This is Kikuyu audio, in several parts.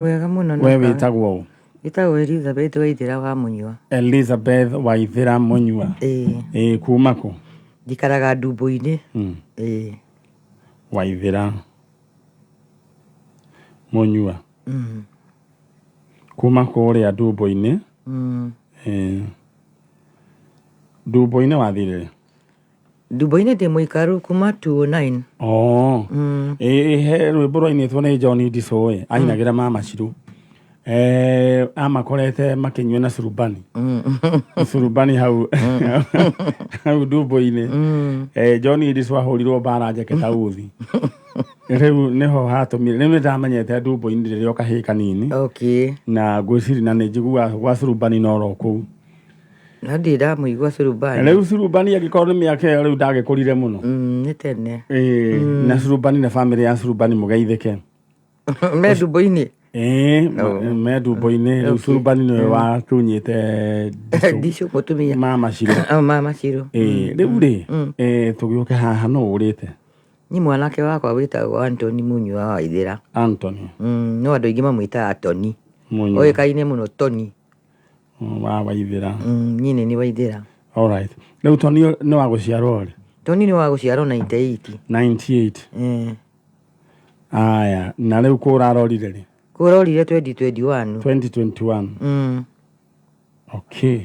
Wega mũno. We wĩtagwo ũ? Wĩtagwo Elizabeth Waithĩra wa Mũnyua. Elizabeth Waithĩra Mũnyua. Ĩĩ. Ĩĩ, kuma kũ? Njikaraga Ndumbo-inĩ. Ĩĩ. Waithĩra Mũnyua. Kuma kũrĩa Ndumbo-inĩ. Ĩĩ. Ndumbo-inĩ wathire rĩ? Ndumbo-inĩ ndĩ mũikaru kuma 209. Oh. Ĩĩ, he rwĩmbo rwainĩtwo nĩ John Ndicũĩ ainagĩra Mama Shirũ. Eh, amakorete makĩnyua na surubani. Surubani hau hau Ndumbo-inĩ. Eh, John Ndicũ ahũrirwo mbara njeke ta uthi. Rĩu nĩho hatũmire rĩu nĩndamenyete Ndumbo-inĩ rĩrĩa o kahĩĩ kanini. Na ngwĩciria na nĩ njiguaga gwa surubani no ro kũu. Na ndirĩ ndamũigua Surubani. Rĩu Surubani angĩkorwo nĩ mĩaka ĩyo rĩu ndagĩkũrire mũno. Nĩ tene. Ĩĩ, na Surubani na bamĩrĩ ya Surubani mũgeithĩke. Me Ndumbo-inĩ? Ĩĩ, me Ndumbo-inĩ. Rĩu Surubani nĩwe watunyĩte Ndicũ. Ndicũ mũtumia. Mama Shirũ. Oh, Mama Shirũ. Ĩĩ, rĩu rĩ, tũgĩũke haha nũ ũrĩte? Niĩ mwanake wakwa wĩtagwo Anthony Mũnyua wa Waithĩra. Anthony. No andũ aingĩ mamwĩtaga Tony. Mũnyua. Oĩkaine mũno Tony. Wa Waithĩra. Niĩ nĩ niĩ Waithĩra. Alright. Rĩu Tony nĩ wa gũciarwo rĩ? Tony nĩ wa gũciarwo 98. 98. Aya, na rĩu kũra arorire rĩ? Kũrorire 2021. 2021. Okay.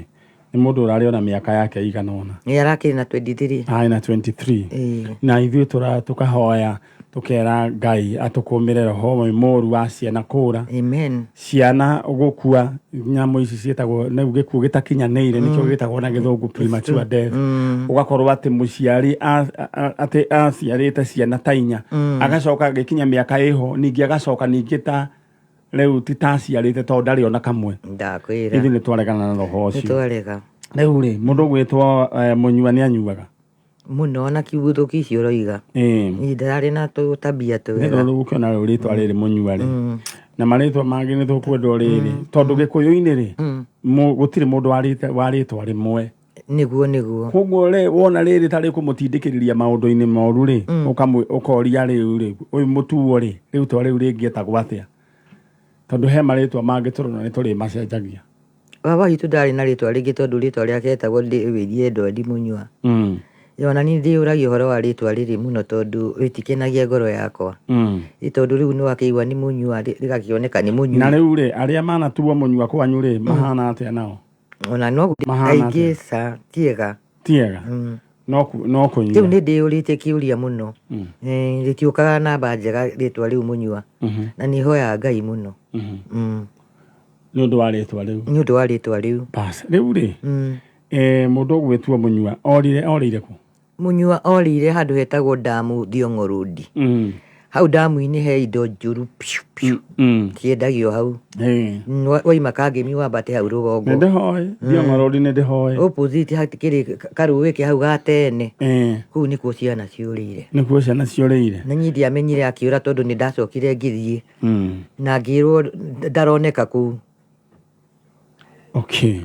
Nĩ mũndũ ũrarĩ ona mĩaka yake ĩigana ũna. Nĩ arakĩrĩ na 23. Arĩ na 23. Ĩĩ. Na ithuĩ tũkahoya tũkera Ngai atũkũmĩre roho mũru wa ciana kũra. Amen. Ciana gũkua nyamũ ici ciĩtagwo rĩu gĩkuũ gĩtakinyanĩire nĩkĩo gĩtagwo na gĩthũngũ premature death. Ũgakorwo atĩ mũciari atĩ aciarĩte ciana ta inya agacoka agĩkinya mĩaka ĩho ningĩ agacoka ningĩ ta rĩu ti ta aciarĩte tondũ ndarĩ ona kamwe. Ndakwĩra. Ithuĩ nĩ twaregana na roho ũcio. Nĩ twarega. Rĩu rĩ mũndũ ũgwĩtwo Mũnyua nĩ anyuaga? Mũno ona kiugo icio ũroiga. Ĩĩ. Niĩ ndararĩ na tũtabia twega. Nĩ rĩu ũkĩona rĩu rĩtwa rĩrĩ Mũnyua rĩ. Na marĩtwa mangĩ nĩ tũkwendwo rĩrĩ tondũ gĩkũyũ-inĩ rĩ gũtirĩ mũndũ wa rĩtwa rĩmwe. Nĩguo, nĩguo. Koguo rĩ wona rĩrĩ ta rĩkũmũtindĩkĩrĩria maũndũ-inĩ moru rĩ ũkoria rĩu rĩ ũyũ mũtuo rĩ rĩtwa rĩu rĩngĩetagwo atĩa? Tondũ he marĩtwa mangĩ tũrona nĩ tũrĩmacenjagia. Baba witũ ndarĩ na rĩtwa rĩngĩ tondũ rĩtwa rĩake etagwo David Edward Mũnyua. Ona niĩ ndĩyũragia ũhoro wa rĩtwa rĩrĩ mũno tondũ rĩtikenagia ngoro yakwa. Ĩ tondũ rĩu nĩwakĩigua nĩ Mũnyua rĩgakĩoneka nĩ Mũnyui. Na rĩu rĩ arĩa manatuo Mũnyua kwanyu rĩ mahana atĩa nao? Ona no Mahana aingĩ atĩa? ca tiega. Tiega? No no kũnyua. Rĩu nĩ ndĩyũrĩtie kĩũria mũno. Rĩtiũkaga namba njega rĩtwa rĩu Mũnyua. Na nĩ hoyaga Ngai mũno. Nĩ ũndũ wa rĩtwa rĩu. Nĩ ũndũ wa rĩtwa rĩu. Bas, rĩu rĩ, mũndũ ũgwĩtua Mũnyua orire orĩire kũ? Mũnyua orĩire handũ hetagwo Ndamu Thiong'o Road. Hau ndamu-inĩ he indo njũru piũ piũ ciendagio hau. Waima Kangemi wambate hau rũgongo. Nĩ ndĩhoĩ, Thiong'o Road nĩ ndĩhoĩ. Opposite hakĩrĩ karũĩ ke hau ga tene. Kũu nĩkuo ciana ciũrĩire. Nĩkuo ciana ciũrĩire. Na niĩ ndiamenyire akĩũra tondũ nĩ ndacokire ngĩthiĩ. Na ngĩrwo ndaroneka kũu. Okay.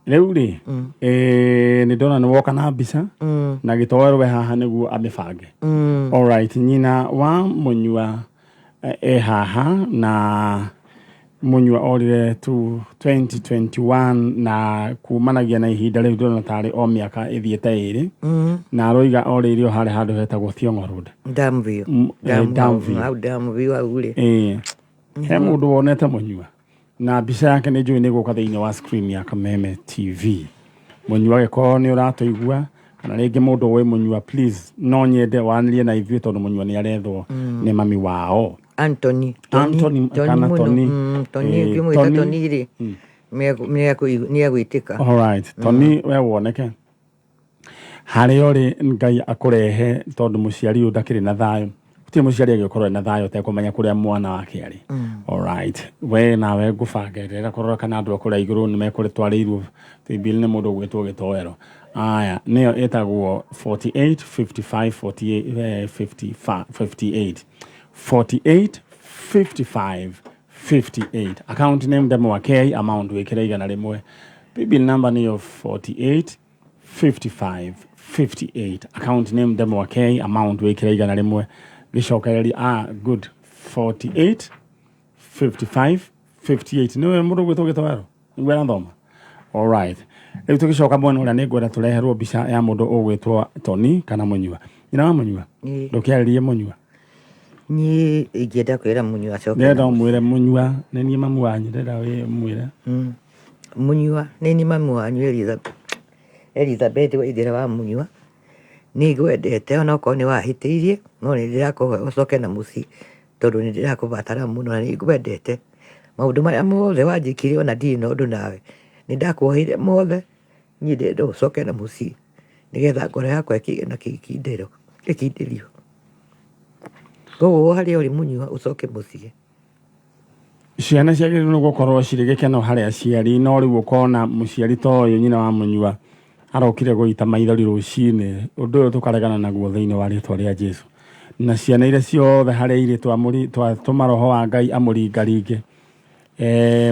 Rĩu rĩ, nĩ ndona nĩ woka na mbica na gĩtoero we haha nĩguo amĩbange. Alright, nyina wa Mũnyua e haha na Mũnyua orire tu 2021 na kumanagia na ihinda rĩu ndĩrona tarĩ o mĩaka ĩthiĩte ĩrĩ na aroiga orĩire o harĩa handũ hetagwo Thiong'o Road. Damview. Damview. Hau Damview hau rĩ. Ĩĩ. He mũndũ wonete Mũnyua na mbica yake nĩ njũĩ nĩ gũka thĩinĩ wa screen ya Kameme TV. Mũnyua agĩkorwo nĩ ũratũigua kana rĩngĩ mũndũ ũĩ Mũnyua, please no nyende wanĩrie na ithuĩ tondũ Mũnyua nĩ arethwo nĩ mami wao. Anthony. Anthony Tony kana mũno. Tony. Tony ũngĩmwĩta Tony. Tony rĩ nĩ egwĩtĩka. Alright, Tony we woneke harĩa ũrĩ Ngai akũrehe tondũ mũciari ũyũ ndakĩrĩ na thayũ. Gũtirĩ mũciari agĩkorwo ena thayũ atekũmenya kũrĩa mwana wake arĩ. Alright, we nawe ngũbange rĩrĩa kũrora kana andũ a kũrĩa igũrũ nĩ mekũrĩtwarĩirwo bill nĩ mũndũ ũgwĩtwo gĩtoero. Aya, nĩyo ĩtagwo 48 55 48 55 58 48 55 58. Account name Ndemwa K, amount wĩkĩre 100. Paybill number nĩyo 48 55 58. Account name Ndemwa K, amount wĩkĩre 100. Gĩcokereria, good, 48 55 58. Nĩwe mũndũ ũgwĩtwo Gĩtoero nĩguo arathoma. Alright, rĩu tũgĩcoka mwena ũrĩa nĩ ngwenda tũreherwo mbica ya mũndũ ũgwĩtwo Tony kana Mũnyua, nyina wa Mũnyua. Ĩĩ. Ndũkĩarĩrie Mũnyua. Niĩ ingĩenda kwĩra Mũnyua acoke. Ndĩrenda ũmwĩre Mũnyua nĩ niĩ mamu wanyu, ndĩrenda mwĩre. Mũnyua, nĩ niĩ mamu wanyu Elizabeth Waithera wa Mũnyua. Nĩ ngwendete onokorwo nĩ wahĩtĩirie, no nĩ ndĩrakũhoya ũcoke na mũciĩ tondũ nĩ ndĩrakũbatara mũno na nĩ ngwendete. Maũndũ marĩa mothe wanjĩkire ona ndirĩ na ũndũ nawe, nĩ ndakuoheire mothe. Niĩ ndĩrenda ũcoke na mũciĩ nĩgetha ngoro yakwa ĩkĩgĩe na gĩkindĩro, gĩkindĩrio. Koguo harĩa ũrĩ Mũnyua, ũcoke mũciĩ. Ciana ciagĩrĩirwo nĩ gũkorwo cirĩ gĩkeno harĩ aciari, no rĩu ũkona mũciari ta ũyũ, nyina wa Mũnyua, arokire gũita maithori rũcinĩ. Ũndũ ũyũ tũkaregana naguo thĩinĩ wa rĩtwa rĩa Jesu, na ciana iria ciothe harĩa irĩ twatũma roho wa Ngai amũringaringe,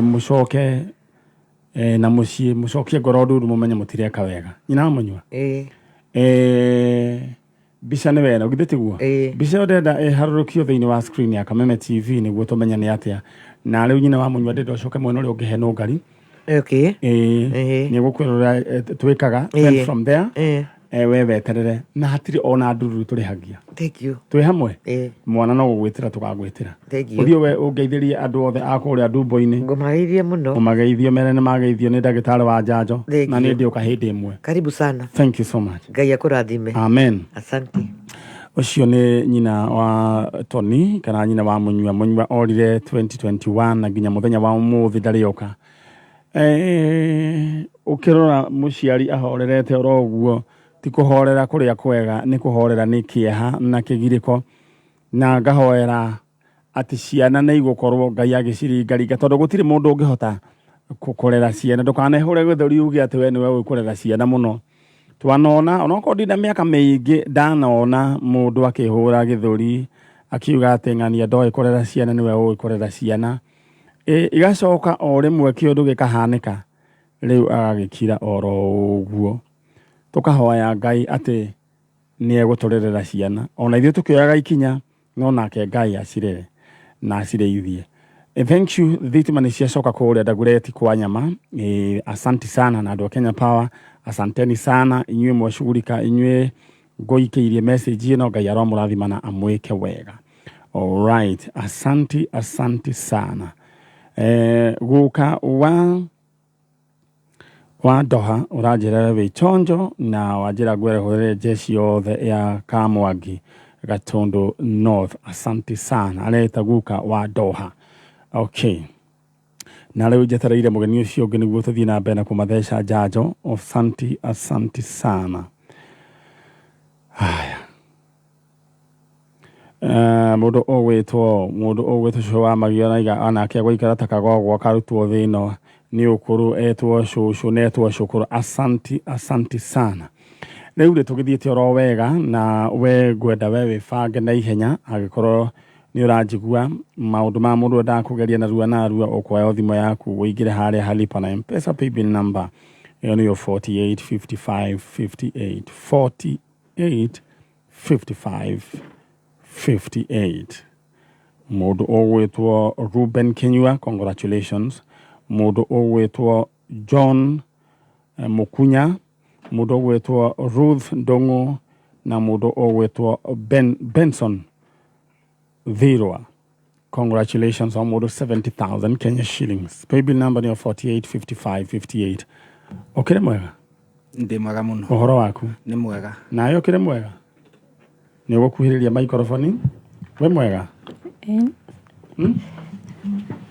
mũcoke na mũciĩ, mũcokie ngoro ndundu, mũmenye mũtireka wega. Nyina wa Mũnyua. Ĩĩ. Mbica nĩ wega, githĩ tiguo? Ĩĩ. Mbica ĩyo ndĩrenda ĩharũrũkio thĩinĩ wa screen ya Kameme TV nĩguo tũmenye nĩ atĩa. Na rĩu nyina wa Mũnyua, ndĩrenda ũcoke mwena ũrĩa ũngĩ he nũngari. Ĩĩ. Nĩ gũkwĩra ũrĩa twĩkaga. Then from there we weterere na hatirĩ ona ndururu tũrĩhagia. Thank you. Twĩ hamwe. Ĩĩ. Mwana no gũgwĩtĩra tũgagwĩtĩra. Thank you. Ũthiĩ we ũngeithĩrie andũ othe a kũrĩa ndumbo-inĩ. Ngũmageithie mũno. Ũmageithio, mere nĩ mageithio nĩ ndagĩtarĩ wa njanjo. Thank Na nĩ you. ndĩũka hĩndĩ ĩmwe. Karibu sana. Thank you so much. Ngai akũrathime. Amen. Asante. Ũcio nĩ nyina wa Tony kana nyina wa Mũnyua. Mũnyua orire 2021 na nginya mũthenya wa ũmũthĩ ndarĩ oka. Ũkĩrora mũciari ahorerete oro ũguo, ti kũhorera kũrĩa kwega, nĩ kũhorera nĩ kĩeha na kĩgirĩko, na ngahoera atĩ ciana nĩ igũkorwo Ngai agĩciringaringa, tondũ gũtirĩ mũndũ ũngĩhota kũrera ciana. Ndũkanehũre gĩthũri uge atĩ we nĩwe ũĩ kũrera ciana mũno. Twanona onokorwo ndina mĩaka mĩingĩ, ndanona mũndũ akĩhũra gĩthũri akiuga atĩ ng'ania ndoĩ kũrera ciana, nĩwe ũĩ kũrera ciana. Igacoka o rĩmwe kĩũndũ gĩkahanĩka, rĩu agagĩkira oro ũguo. Tũkahoya Ngai atĩ nĩ egũtũrerera ciana, ona ithuĩ tũkĩoyaga ikinya, no nake Ngai acirere na acirĩithie. Thank you. Thitima nĩ ciacoka kũrĩa Dagoretti kwa nyama. Asanti sana na andũ a Kenya Power, asanteni sana inyuĩ mwashughulika, inyuĩ ngũikĩirie message ĩno. Ngai aromũrathima na amwĩke wega. Alright, asanti, asanti sana. Guka wa Doha ũranjĩra wĩ chonjo na wanjĩra ngwerehere jeshi yothe ya Kamwangi Gatundu North. Asanti sana, areta guka wa Doha. Okay, na rĩu njetereire mũgeni ũcio ũngĩ nĩguo tũthiĩ na mbere na kũmatheca njanjo. Asanti, asanti sana. Haya. Mũndũ ũgwĩtwo cũcũ wa magio araiga onake gũikara ta kagogwa karutwo thĩ ĩno nĩ ũkũrũ, etwo cũcũ na etwo cũkũrũ. Asanti, asanti sana. Rĩu rĩ, tũgĩthiĩte oro wega na we ngwenda we wĩbange na ihenya angĩkorwo nĩ ũranjigua. Maũndũ ma mũndũ endaga kũgeria narua narua, ũkuoya thimũ yaku ũingĩre harĩa halipa na M-Pesa paybill number ĩyo nĩyo 48 55 58, 48 55 58. Mũndũ ũgwĩtwo Ruben Kinyua, congratulations. Mũndũ ũgwĩtwo John Mukunya, mũndũ ũgwĩtwo Ruth Ndung'u na mũndũ ũgwĩtwo Benson Thirwa, congratulations on mũndũ 70,000 Kenya shillings. Paybill number nĩyo 48 55 58. Ũkĩrĩ mwega? Ndĩ mwega mũno. Ũhoro waku? Nĩ mwega. Nawe ũkĩrĩ mwega? Nĩ ũgũkuhĩrĩria microphone. We mwega? Eh.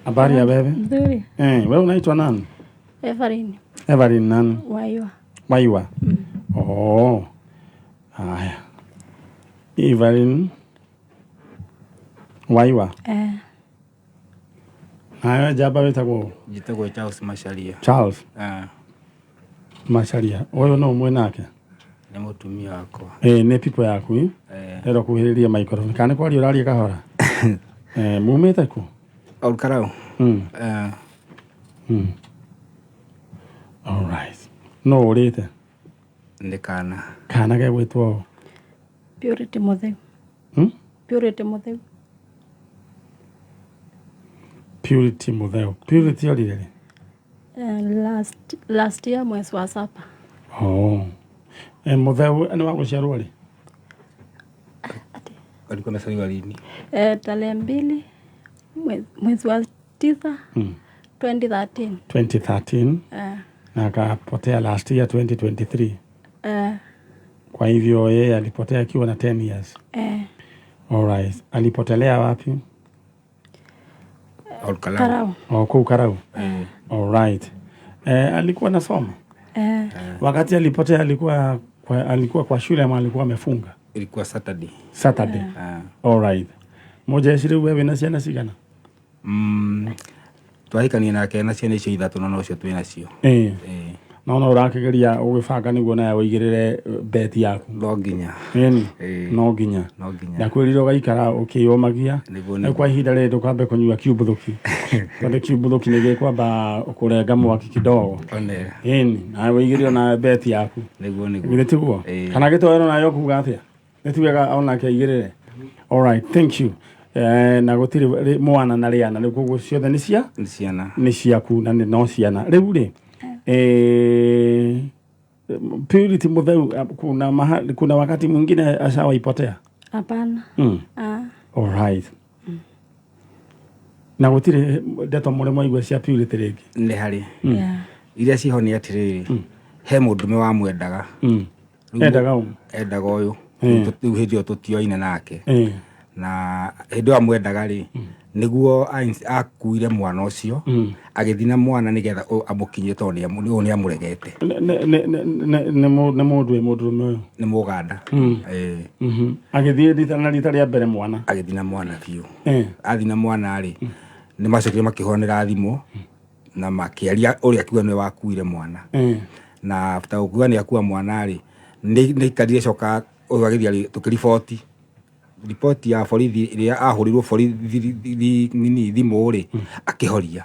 Habari ya wewe? Nzuri. We unaitwa nani? Evelyn. Evelyn nani? Waiwa. Waiwa. Oh. Haya. Evelyn Waiwa. Eh. Nawe njamba wĩtagwo? Njĩtagwo Charles Macharia. Charles Eh. Macharia. Ũyũ no ũmwe nake? Nĩ mũtumia wakwa. Nĩ pipo yaku? Eh. Ero kuhĩrĩria microphone. Kana nĩ kwaria ũraria kahora? Mumĩte kũ? Olkarau. Eh. All right. No ũrĩte? Nĩ kana. Kana gegwĩtwo ũ? Purity Mutheu. Purity Mutheu. Purity Mutheu. Purity orire rĩ? Last year mwezi wa saba. Oh. Mutheu nĩ wa gũciarwo rĩ? Ati. Alikuwa amezaliwa lini? Tarehe 2 mwezi wa 9 2013. 2013. Na akapotea last year 2023. Kwa hivyo yeye alipotea akiwa na 10 years. All right. Alipotelea wapi? Olkalau. Karau. Oh, kuu Karau. All right. Alikuwa nasoma? Wakati alipotea alikuwa kwa shule ama alikuwa amefunga? Ilikuwa Saturday. Saturday. All right. Moja ya wewe wena ciana cigana? Twahikania nake na ciana icio ithatũ na nocio twĩ nacio. Naona ũrakĩgeria ũgĩbanga nĩguo nawe ũigĩrĩre beti yaku. No nginya. Ĩni. No nginya. No nginya. Ndakwĩrire ũgaikara ũkĩyũmagia. Nĩguo, Rĩu kwa ihinda rĩrĩ ndũkambe kũnyua kiumbũthũki. Tondũ kiumbũthũki nĩ gĩkwamba kũrenga mwaki kidogo. One. Ĩni, nawe ũigĩrĩre nawe beti yaku. Nĩguo, nĩguo. Githĩ tiguo? Kana gĩtoero nayo kuga atĩa? Nĩ ti wega onake aigĩrĩre. All right, thank you. Na gũtirĩ mwana na rĩana, rĩu koguo ciothe nĩ cia? Nĩ ciana. Nĩ ciaku na nĩ no ciana. Rĩu rĩ, Purity Mutheu, kuna wakati mwingine ashawaipotea? Hapana. All right. Na gũtirĩ ndeto mũrĩ mwaigua cia Purity rĩngĩ? Nĩ harĩ. Iria ciho nĩ atĩrĩrĩ, he mũndũme wamwendaga. Endaga ũ? Endaga ũyũ. Rĩu hĩndĩ ĩyo tũtioine nake. Na hĩndĩ ĩyo amwendaga rĩ, nĩguo akuire mwana ũcio, agĩthiĩ na mwana nĩgetha amũkinyie tondũ ũyũ nĩ amũregete. Nĩ mũndũ wĩ mũndũrũme ũyũ? Nĩ Mũganda. Agĩthiĩ na rita rĩa mbere mwana? Agĩthiĩ na mwana biũ. Athiĩ na mwana rĩ, nĩ macokire makĩhũranĩra thimũ na makĩaria ũrĩa akiuga nĩwe wakuire mwana. Na after gũkuga nĩ akua mwana rĩ, nĩ aikarire coka ũyũ agĩthiĩ arĩ, tũkĩriboti. Riboti ya borithi ĩrĩa ahũrirwo borithi nini thimũ rĩ, akĩhoria.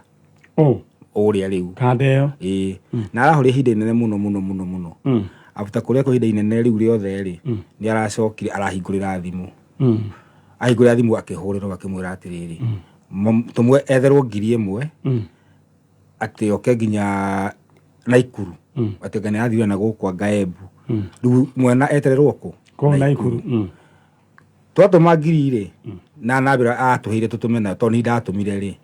Ũrĩa rĩu. Kanda ĩyo? Ĩĩ. Na arahũria ihinda inene mũno, mũno, mũno, mũno. After kũrĩa kwa ihinda inene rĩu rĩothe rĩ, nĩ aracokire arahingũrĩra thimũ. Ahingũrĩra thimũ akĩhũrĩrwo akĩmwĩra atĩrĩrĩ, tũmwe etherwo 1,000, atĩ oke nginya Naikuru. Atĩ nginya athire na gũkũ anga Embu. Rĩu mwana etererwo kũ? Kũu Naikuru. Twatũma ngiri rĩ, na nambĩra atũheire tũtũme nayo, tondũ nĩ ndatũmire rĩ,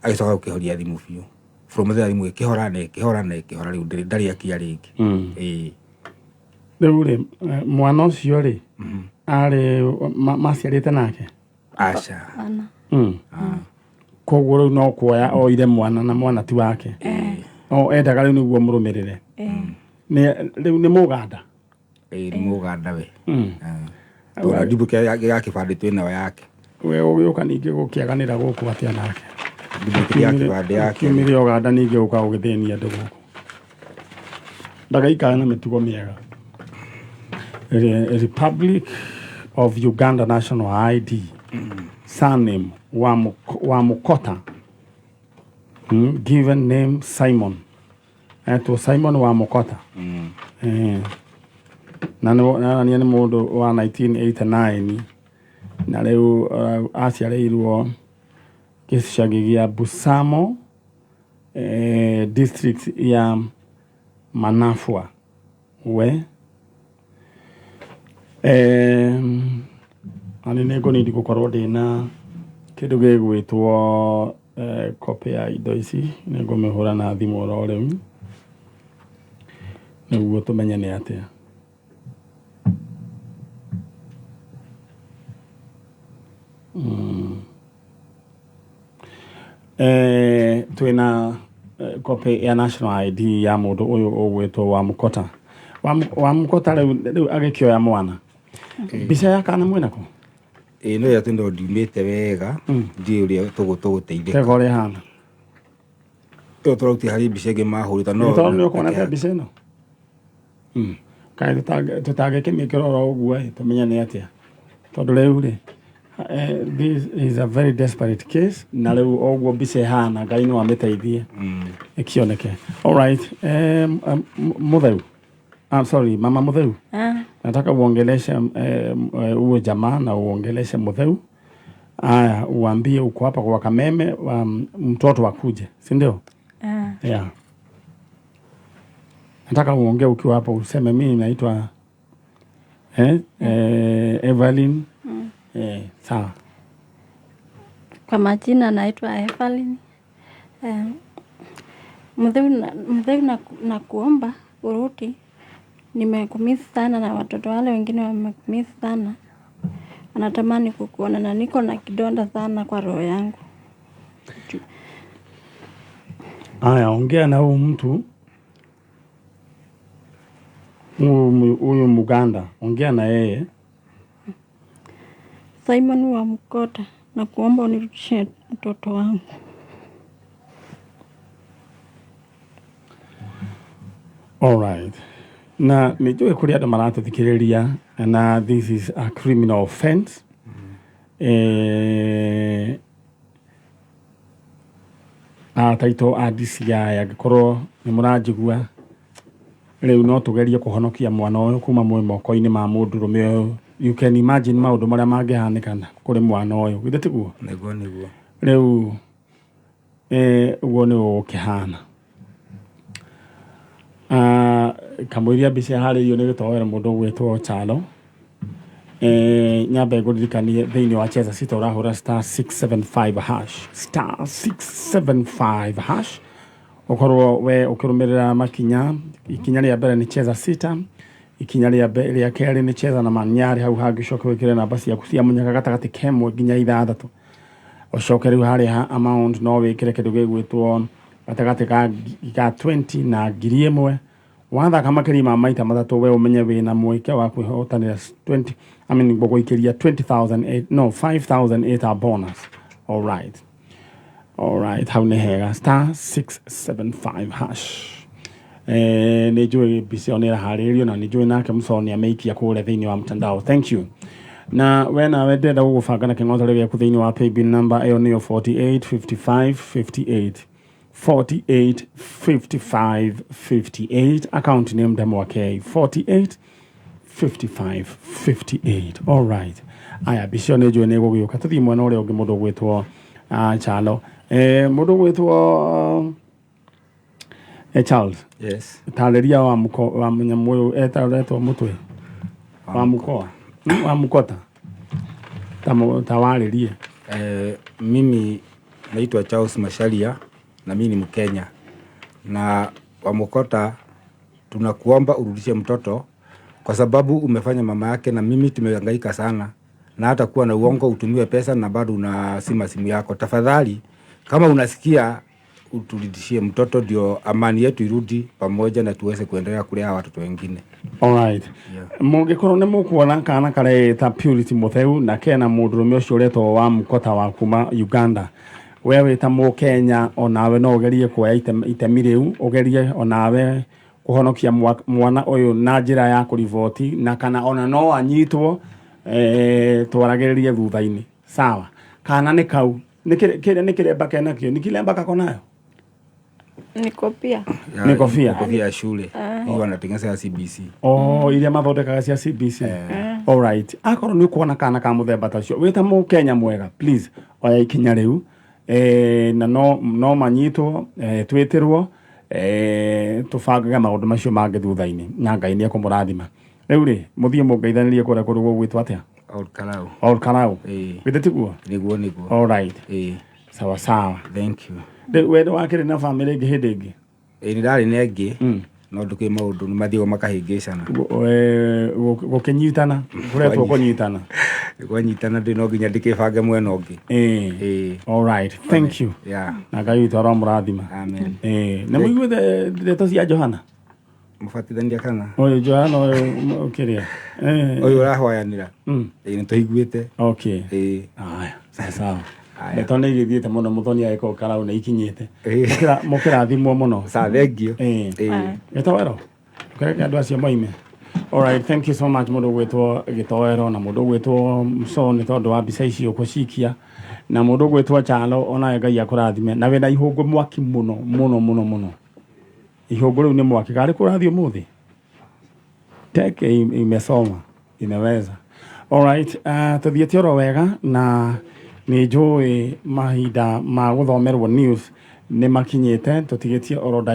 agĩcoka gũkĩhoria thimũ biũ. From there thimũ ĩkĩhora na ĩkĩhora na ĩkĩhora, rĩu ndarĩ akia rĩngĩ. Rĩu rĩ, mwana ũcio rĩ, arĩ maciarĩte nake? Aca. Ana. Koguo rĩu no kuoya oire mwana na mwana ti wake. O endaga rĩu nĩguo mũrũmĩrĩre. Rĩu nĩ Mũganda? Ĩĩ, nĩ Mũganda we. Tondũ ndumbuke ya kĩbandĩ twĩ nayo yake. We ũgĩũka ningĩ gũkĩaganĩra gũkũ atĩa nake? Ndumbuke ya kĩbandĩ yake. Kiumire Ũganda ningĩ ũka ũgĩthĩnia andũ gũkũ. Ndagaikara na mĩtugo mĩega. Republic of Uganda National ID. Surname wa Mukota. Given name Simon. Etwo Simon wa Mukota. Na nĩ mũndũ wa 1989. Na rĩu aciarĩirwo gĩcagi gĩa Busamo, district ya Manafwa. We. Ani nĩ ngũnindi gũkorwo ndĩna kĩndũ gĩgwĩtwo copy ya indo ici, nĩ ngũmĩhũra na thimũ oro rĩu nĩguo tũmenye nĩ atĩa. Twĩna copy ya national ID ya mũndũ ũyũ ũgwĩtwo wa Mukota. Wa Mukota rĩu agĩkĩoya mwana. Mbica ya kana mwĩna kũ? Ĩĩ, no ĩrĩa tondũ ndiumĩte wega, ndiũĩ ũrĩa tũgũteithĩka. Tega ũrĩa ĩhana. Ĩyo tũrarutire harĩ mbica ĩngĩ mahũrĩte, no Nĩ tondũ nĩ ũkuona mbica ĩno? Kaĩ tũtangĩkĩmĩkĩra oro ũguo ĩ, tũmenye nĩ atĩa. Tondũ rĩu rĩ, this is a very desperate case, na rĩu ũguo mbica ĩhana, Ngai no amĩteithie. Ĩkĩoneke. All right, Mutheu. I'm sorry, Mama Mutheu. Nataka uongeleshe huo jamaa na uongeleshe Mutheu. Aya, uambie uko hapa kwa Kameme, mtoto akuje, si ndio? Eh. Yeah. Nataka uongee ukiwa hapo useme mimi naitwa Evelyn. Sawa. Kwa majina naitwa Evelyn. Mzee na kuomba urudi. Nimekumisi sana na watoto wale wengine wamekumisi sana. Wanatamani kukuona na niko na kidonda sana kwa roho yangu. Aya, ongea na huyu mtu. Huyu Muganda, ongea na yeye. Simon wa Mkota, na kuomba unirudishie mtoto wangu. All right. Na nijue kuri andu maratuthikiriria na this is a criminal offense. Taito a DCI angĩkorwo nĩ mũranjigua rĩu no tũgerie kũhonokia mwana ũyũ kuma mwĩ moko-inĩ ma mũndũrũme ũyũ. You can imagine maũndũ marĩa mangĩhanĩkana kũrĩ mwana ũyũ, githĩ tiguo? Nĩguo, nĩguo. Rĩu ũguo nĩ ũgũkĩhana. Kamũiria mbica ĩharĩirio nĩ gĩtoero mũndũ ũgwĩtwo Chalo. Nyambe ngũririkanie thĩinĩ wa Cheza Sita ũrahũra star 675 hash, star 675 hash. Ũkorwo we ũkĩrũmĩrĩra makinya, ikinya rĩa mbere nĩ Cheza Sita, ikinya rĩa rĩa kerĩ nĩ Cheza na Manyari, hau hangĩ ũcoke wĩkĩre namba ciaku cia mũnyaka gatagatĩ kemwe nginya ithathatũ. Ũcoke rĩu harĩa ha amount no wĩkĩre kĩndũ gĩgwĩtwo gatagatĩ ka 20 na ngiri ĩmwe. Wathaka makĩria ma maita matatũ we ũmenye wĩna mweke wa kwĩhotanĩra 20, I mean, gũgũikĩria twenty thousand eight, no, five thousand eight a bonus. All right. All right, hau nĩ hega. Star 675 hash. Nĩ njũĩ mbica ĩyo nĩ ĩraharĩrĩrio na nĩ njũĩ nake Mũsoni amĩikia kũrĩa thĩinĩ wa mtandao. Thank you. Na we nawe ndĩrenda gũgũbanga na kĩng'otore gĩaku thĩinĩ wa paybill number ĩyo nĩyo 48 55 58. 48 55 58. Account name Ndemwa K. 48 55 58. All right. Aya, mbica ĩyo nĩ njũĩ nĩ ĩgũgĩũka. Tũthiĩ mwena ũrĩa ũngĩ mũndũ ũgwĩtwo Chalo. Mũndũ ũgwĩtwo Charles. Yes. Tarĩria wa mũko wa mũnyamũ ũyũ etaretwo mũtwe. Wa mũkoa. Wa mũkota. Tawarĩrie. Mimi naitwa Charles Macharia na mimi ni Mkenya. Na wa Mukota tunakuomba urudishe mtoto kwa sababu umefanya mama yake na mimi tumehangaika sana, na hata kuwa na uongo utumiwe pesa na bado unasima simu yako. Tafadhali kama unasikia uturudishie mtoto ndio amani yetu irudi pamoja na tuweze kuendelea kulea watoto wengine. All right. Yeah. Mũngĩkorwo nĩ mũkuona kana kareta Purity Mutheu na kena mũndũrũme ũcio ũretwo wa Mukota wa kuma Uganda. We wĩ ta Mũkenya onawe no ũgerie kuoya itemi rĩu, ũgerie onawe kũhonokia mwana ũyũ na njĩra ya kũriboti na kana ona no anyitwo, twaragĩrĩrie thutha-inĩ. Sawa. Kana nĩ kau. Nĩ kĩrĩa nĩ kĩremba kena kĩo? Nĩ kĩremba kako nayo? Ni kofia. Ya, Ni kofia. Kofia ya shule. Hiyo wanatengeneza ya CBC. Oh, iria mathondekaga cia CBC. All right. Akorwo nĩ ũkuona kana ka mũthemba ta ũcio, wĩ ta Mũkenya mwega, please oya ikinya rĩu. Na no manyitwo, twĩtĩrwo, tũbangage maũndũ macio mangĩ thutha-inĩ, na Ngai nĩ ekũmũrathima. Rĩu rĩ, mũthiĩ mũngeithanĩrie kũrĩa kũndũ gũgwĩtwo atĩa? Old Karau. Old Karau. Githĩ tiguo? Nĩguo, nĩguo. All right. Sawa sawa. Thank you. Rĩu we wakĩrĩ na bamĩrĩ ĩngĩ hĩndĩ ĩngĩ? Nĩ ndarĩ na ĩngĩ, no ndũkĩ maũndũ nĩ mathiaga makahĩngĩcana. Gũkĩnyitana, kũretwo kũnyitana. Kwanyitana ndĩ no nginya ndĩkĩbange mwena ũngĩ. All right. Thank you. Yeah. Na Ngai witũ aromũrathima. Amen. Nĩ mũiguĩte ndeto cia Johana? Mũbatithania kana? Ũyũ Johana ũyũ kĩrĩa? Ũyũ ũrahoyanĩra. Nĩ tũiguĩte. Okay. Aya, sawa sawa. Aya. Ndeto nĩ igĩthiĩte mũno, Mũthoni agĩkorwo Karau nĩ ikinyĩte. Mũkĩrathimwo mũno. Sawa, thank you. Gĩtoero? Ndũkareke andũ acio moime. All right, thank you so much mũndũ ũgwĩtwo Gĩtoero na mũndũ ũgwĩtwo Mũsoni tondũ wa mbica ici ũkũcikia, na mũndũ ũgwĩtwo Chalo onawe Ngai akũrathime, na wĩna ihũngũ mwaki mũno mũno mũno mũno. Ihũngũ rĩu nĩ mwaki. Karĩ kũrathiĩ ũmũthĩ? Teke imesoma, imeweza. All right, tũthiĩte oro wega na Nĩ njũĩ mahinda ma gũthomerwo news nĩ makinyĩte, tũtigĩtie oro ndagĩka.